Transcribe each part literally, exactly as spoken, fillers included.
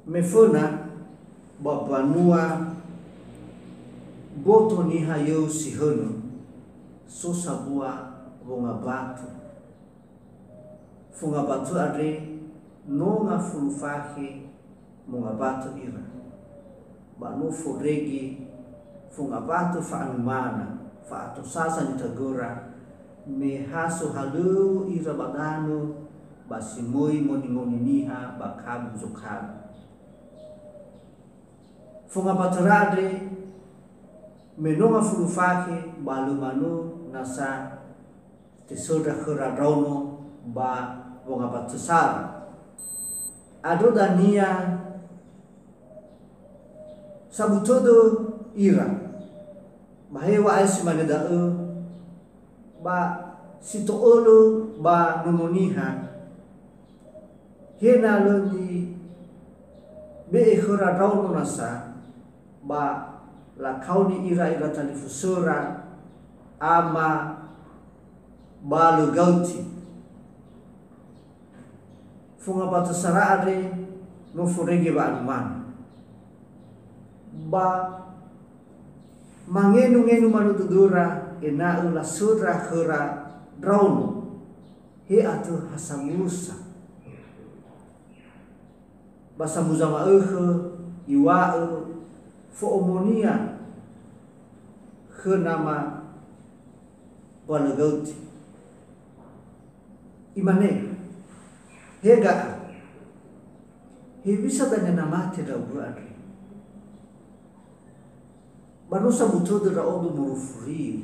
Me föna ba mbanua boto niha yöu si hönö, so sambua wonga batu. Fonga batu andre no ngafulu fakhe monga batu ira. Ba no fondrege fonga batu fa'anumana, fa'atosasa nitagöra, me ha sohalöŵö ira ba danö ba si möi ngoningomi niha ba kabu zokabu. Fonga batu ira andre me no ngafulu fakhe ba lö manö nasa tesöndra khöra ndraono ba wonga batu sara. Andrö dania sabu tödö ira, ba he wa'ae si mane da'ö, ba si to'ölö ba Nono Niha, he na lö nibe'e khöra ndraono nasa, ba lakaoni ira ira talifusöra ama Balögaöti. Fonga batu sara andre no fondrege wa'anumana. Ba mangenungenu manö dödöra ena'ö lasöndra khöra ndraono, he atö ha samusa. Ba samuza ma'ökhö iŵa'ö fo'omonia khö nama Balögaöti. Imane, "He ga'a, hewisa dania na mate ndra'ugö andre? Ba no sabu tödö ndra'odo moroi furiu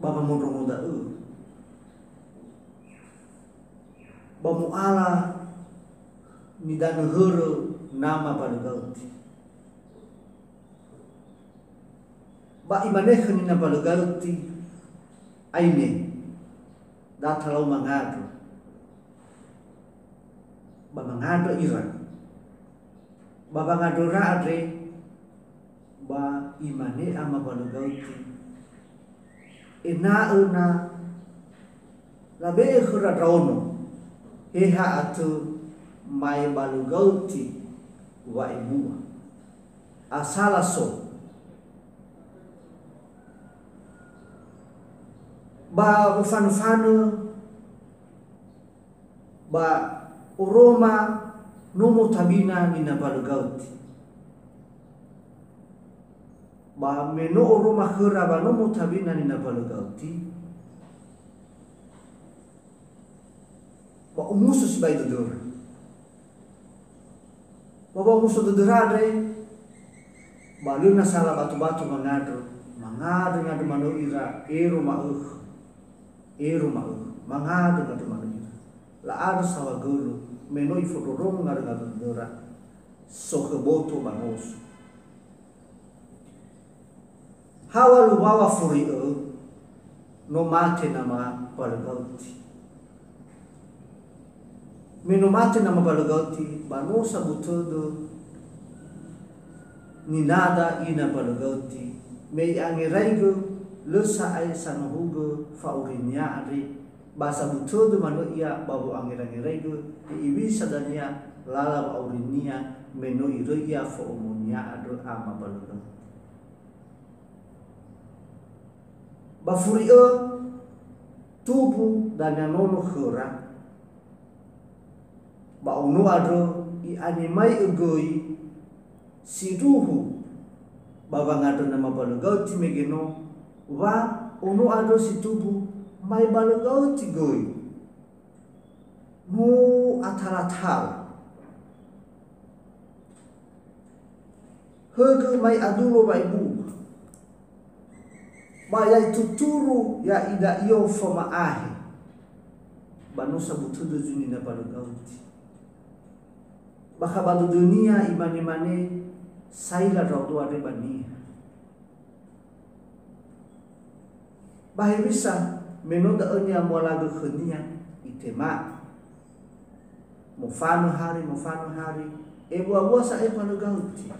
ba wamondrongo da'ö, ba mu'ala nidanö hörö nama Balögaöti." Ba imane khö nina Balögaöti, "Aine, da talau mangandrö." Ba mangandrö ira. Ba wangandröra andre, ba imane ama Balögaöti, "Ena'ö na labe'e khöra ndraono, he ha atö mae Balögaöti wa'ebua. Asala so." Ba ufanö-fanö ba oroma nomo tabina nina Balögaöti. Ba me no oroma khöra ba nomo tabina nina Balögaöti, ba omuso sibai dödöra. Ba wa'omuso dödöra andre, ba lö nasa labatu-batu mangandrö, mangandrö-ngandrö manö ira ero ma'ökhö, ero ma'ökhö, mangandrö-ngandrö manö ira. La'andrö saohagölö, me no ifondrorongö ngandrö-ngandrö dödöra, sokhö boto ba ngoso. Hawa luwawa furi'ö, no mate nama Balögaöti. Me no mate nama Balögaöti, ba no sabu tödö ninada ina Balögaöti, me i'angeraigö lö sa'ae sanohugö fa'aurinia andre, ba sabu tödö manö ia ba wo'angerangeraigö, he iŵisa dania lala wa'aurinia me no iröi ia fo'omonia andrö ama Balögaöti. Ba furi'ö tumbu dania nono khöra, ba ono andrö i'anemai'ö göi sindruhu ba wangandrö nama Balögaöti mege no, wa ono andrö si tumbu mae Balögaöti göi. No atala-tala. Högö mai adulo wa'ebua. Ba ya ituturu ya'ia da'ö fama'ahe. Ba no sabu tödö zunina Balögaöti. Bakha ba dödönia imane-mane, "Saila ndra'odo andre ba niha." Ba hewisa, me no da'ö ni'amualagö khönia, itema. Mofanö hari, mofanö hari, ebua-bua sa'ae Balögaöti.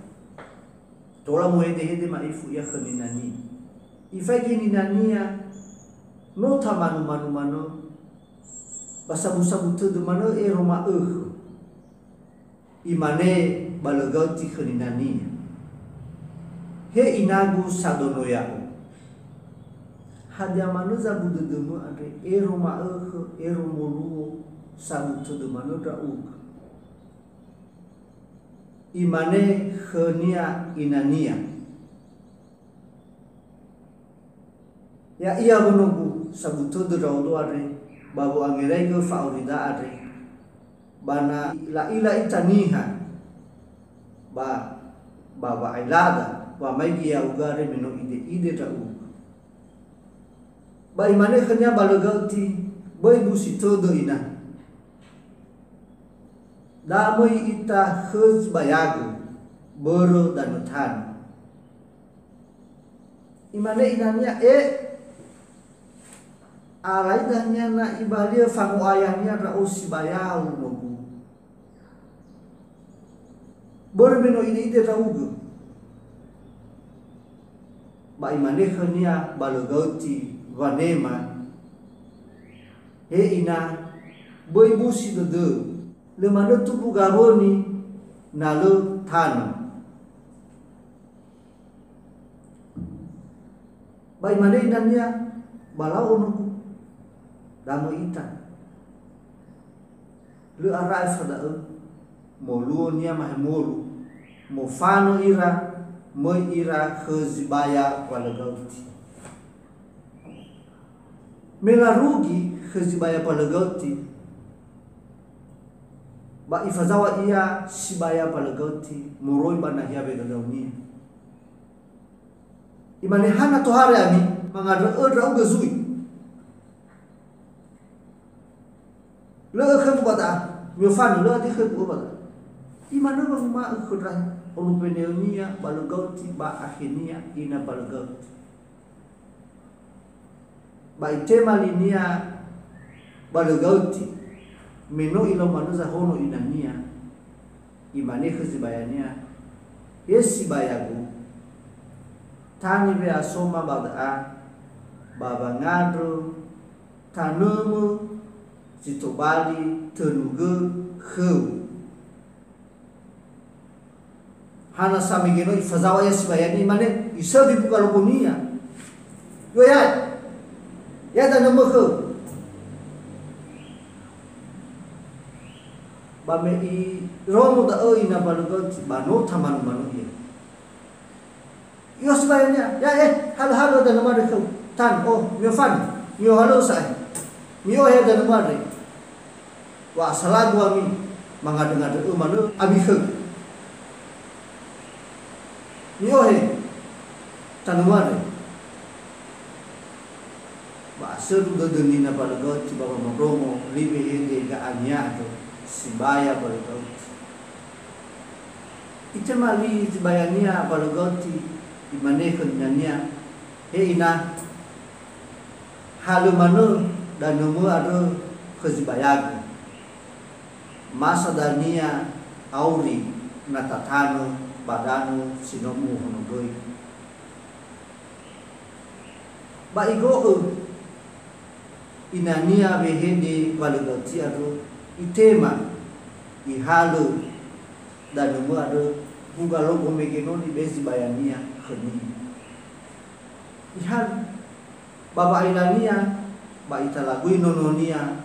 Tola muhede-hede ma'ifu ia khö ninania. Ifaigi ninania, no tamanu-manu manö, ba sabu-sabu tödö manö ero ma'ökhö. Imane Balögaöti khö ninania, "He inagu sadono ya'o, hadia manö zabu dödömö andre, ero ma'ökhö, ero moluo, sabu tödö manö ndra'ugö?" Imane khönia inania, "Ya'ia wö nogu, sabu tödö ndra'odo andre ba wo'angeraigö fa'aurida andre, ba na la'ila ita niha ba, ba wa'aelada wamaigi ya'ugö andre me no ide'ide ndra'ugö." Ba imane khönia Balögaöti, "Böi busi tödö, ina. Da möi ita khö zibayagö, börö danö tanö." Imane inania, "E, alai dania na ibaliö fango'ayania ndra'o sibayao nogu, börö me no ide'ide ndra'ugö." Ba imane khönia Balögaöti wanema, "He ina, böi busi dödöu, lö manö tumbu gawöni na lö tanö." Ba imane inania, "Ba lau onogu, da möi ita." Lö ara aefa da'ö, moluonia mahemolu, mofanö ira, möi ira khö Zibaya Balögaöti. Me larugi khö Zibaya Balögaöti, ba ifazaŵa ia Sibaya Balögaöti moroi ba nahia wedadaunia. Imane, "Hana tohare ami, mangandrö'ö ndra'ugö zui. Lö'ö khögu ba da'a, mi'ofanö, lö'ö adi khögu ba da'a." Imanö wanguma'ö khö ndra olupeneönia Balögaöti ba akhenia ina Balögaöti. Ba itema linia Balögaöti, me no ilau manö zahono inania, imane khö Zibayania, "He Sibayagu, tangi we'asoma ba da'a, ba wangandrö tanömö zi tobali tönugö khöu." Hana sa mege no ifazaŵa ia Sibayania, imane, isöbi buka lobonia. "Yo ya, ya danömö khöu." Ba me irongo da'ö ina Balögaöti, ba no tamanu-manu ia. I'osi bayania, "Ya, eh, halö-halö danömö andre khöu. Tan, oh, mi'ofanö, mi'ohalö sa'ae. Mi'ohe danömö andre. Wa asalagu ami, mangandrö-ngandrö'ö manö ami khögu. Mi'ohe tanömö andre." Ba asödu dödö nina Balögaöti ba wamondrongo li wehede ga'ania andrö, Sibaya Balögaöti. Itema li Zibayania Balögaöti, imane khö inania, "He ina, halö manö danömö andrö khö Zibayagu. Masa dania auri na tatanö ba danö si no muhonogöi." Ba igo'ö inania wehede Balögaöti andrö, itema ihalö danömö andrö, buga lobo mege no nibe'e Zibayania khönia. Ihalö ba wa'aelania, ba italagui nononia,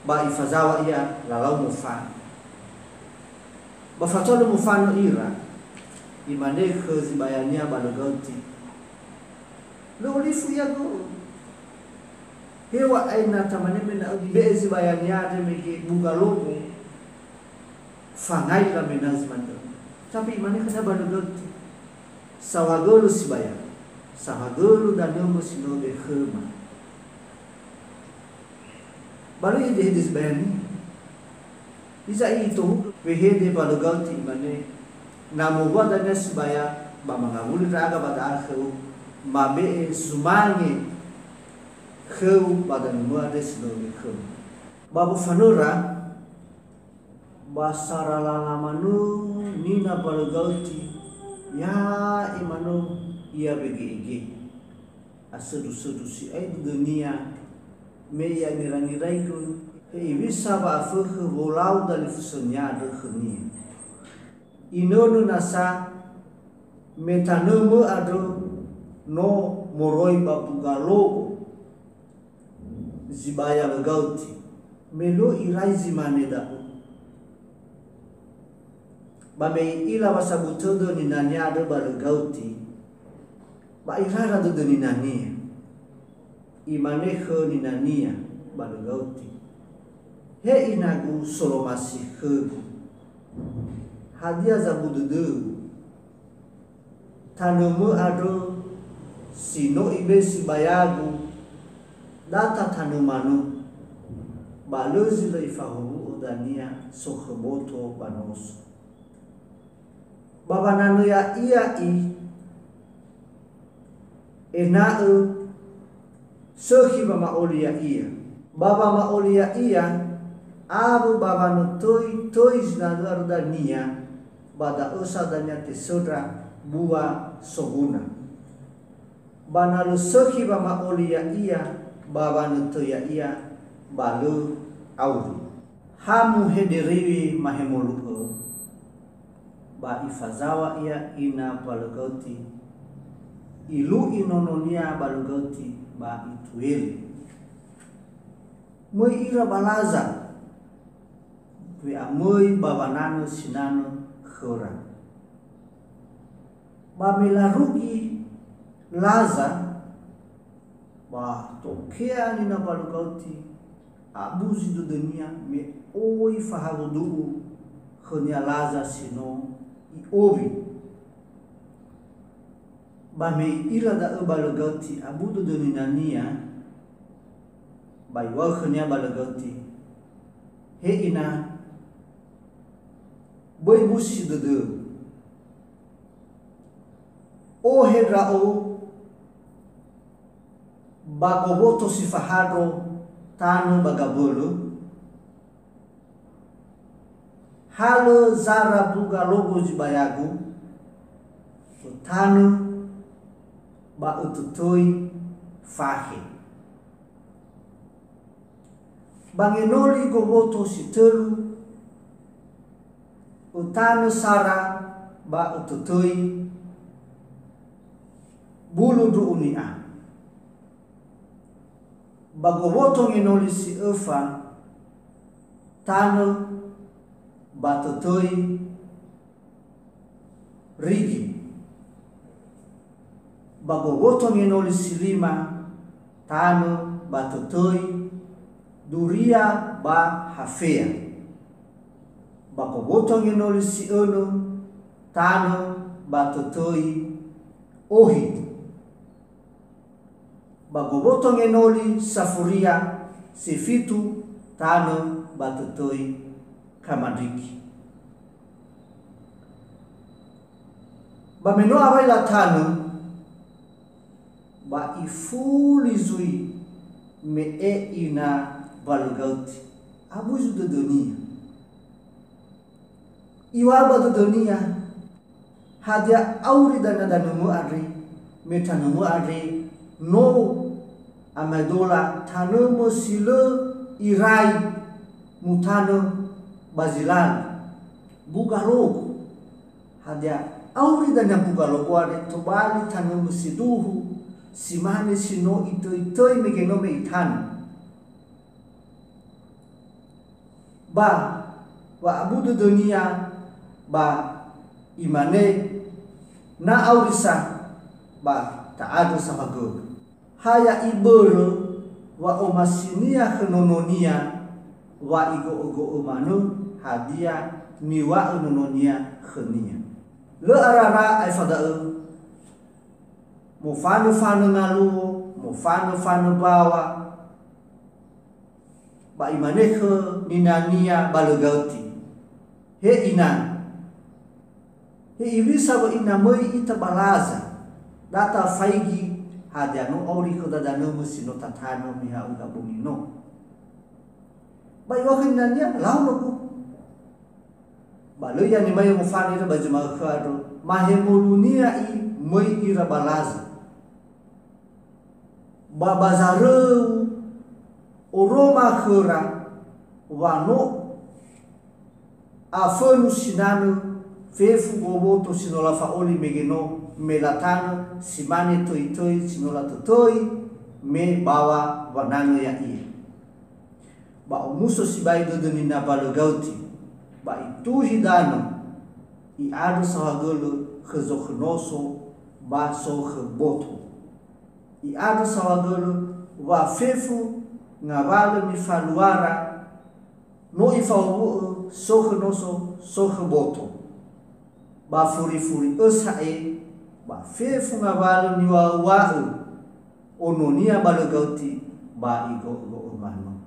ba ifazaŵa ia lalau mofanö. Ba fatua lö mofanö ira, imane khö Zibayania Balögaöti, "Lö olifu ia go'ö. Heŵa'ae na tamane mena'ö ibe'e Zibayania andre mege buga lobo, fangai lamena'ö zi manö." Tapi imane khönia Balögaöti, "Saohagölö Sibaya, saohagölö danömö si no be'e khöma." Ba lö ihedehede Zibayania. Hiza itohugö wehede Balögaöti, imane, "Na mowua dania Sibaya ba mangawuli ndra'aga ba da'a khöu, mabe'e sumange khöu ba danömö andre si no be'e khöma." Ba wofanöra, ba saralala manö nina Balögaöti, ya'e manö ia wege'ege. Asödu-södu si'ai dödönia me i'angerangeraigö, hewisa wa'afökhö wolau dalifusönia andrö khönia. Inönö nasa me tanömö andrö no moroi ba buga logo zi baya lö-gaoti, me lö irai zi mane da'ö. Ba me i'ila wa sabu tödö ninania andrö ba lö-gaoti, ba irara dödö ninania. Imane khö ninania ba lö-gaoti, "He inagu, solomasi khögu. Hadia zabu dödöu? Tanömö andrö si no ibesi bayagu data tanö manö, ba lö zi lö ifahowu'ö dania sokhö mboto ba noso. Ba wananö ya'ia i, ena'ö sökhi wama'oli ya'ia. Ba wama'oli ya'ia, awö ba wanötöi-töi zinanö andrö dania, ba da'ö sa dania tesöndra bua soguna. Ba na lö sökhi wama'oli ya'ia ba wanötöi ya'ia, ba lö auri." Ha muhede riwi mahemolu'ö, ba ifazaŵa ia ina ba lö-gaoti, ilu'i nononia ba lö-gaoti, ba itueli. Möi ira ba laza, we'amöi ba wananö sinanö khöra. Ba me larugi laza, ba tokea nina ba lö-gaoti, abu zi dödönia me oi fahawudu'u khönia laza si no i'owi. Ba me i'ila da'ö ba lö-gaoti abu dödö ninania, ba iŵa'ö khönia ba lö-gaoti, "He ina, böi busi dödöu. Ohe ndra'o ba gowoto si fahandro tanö ba gabölö, ha lö zara buga logo zi bayagu, ötanö ba ötötöi fakhe. Ba ngenoli gowoto si tölu, ötanö sara ba ötötöi bulu ndru'u ni'a. Ba gowoto ngenoli si öfa, tanö ba tötöi rigi. Ba gowoto ngenoli si lima, tanö ba tötöi duria ba hafea. Ba gowoto ngenoli si önö, tanö ba tötöi ohi. Ba gowoto ngenoli safuria si fitu, tanö ba tötöi kamandriki. Ba me no awai latanö, ba ifuli zui me'e ina ba lö-gaoti. Abu zi dödönia. Iŵa'ö ba dödönia, "Hadia auri dania danömö andre, me tanömö andre no amaedola tanömö si lö irai mutanö ba zi lali, buga logo? Hadia auri dania buga logo andre tobali tanömö si duhu, si mane si no itöi-töi mege no me itanö?" Ba wa'abu dödönia, ba imane, "Na auri sa, ba ta'andrö sa fagögö." Ha ya'i börö wa'omasinia khö nononia wa igo'ögo'ö manö hadia niŵa'ö nononia khönia. Lö arara aefa da'ö, mofanö-fanö ngaluo, mofanö-fanö mbaŵa, ba imane khö ninania ba lö-gaoti, "He ina, he iŵisa wa ina möi ita ba laza, da tafaigi hadia no auri khöda danömö si no tatanö miha'uga bongi no." Ba iŵa'ö khö ninania, "Lau nogu." Ba lö ia nimaio mofanö ira ba zi ma'ökhö andrö, mahemolunia i möi ira ba laza. Ba ba zaröu oroma khöra wa no afönu sinanö Fefu boboto si no lafa'oli mege no me latanö, si mane töi-töi si no latötöi me bawa wananö ya'ia. Ba omuso sibai dödö nina Balögaöti, ba ituhi danö, i'andrö saohagölö khö zokhö noso ba sokhö boto. I'andrö saohagölö wa fefu ngawalö nifaluara no ifawu'ö sokhö noso, sokhö boto. Ba furi-furi ösa e, ba fefu ngawalö niŵa'ö-ŵa'ö ononia Balögaöti ba igo'ö-go'ö manö.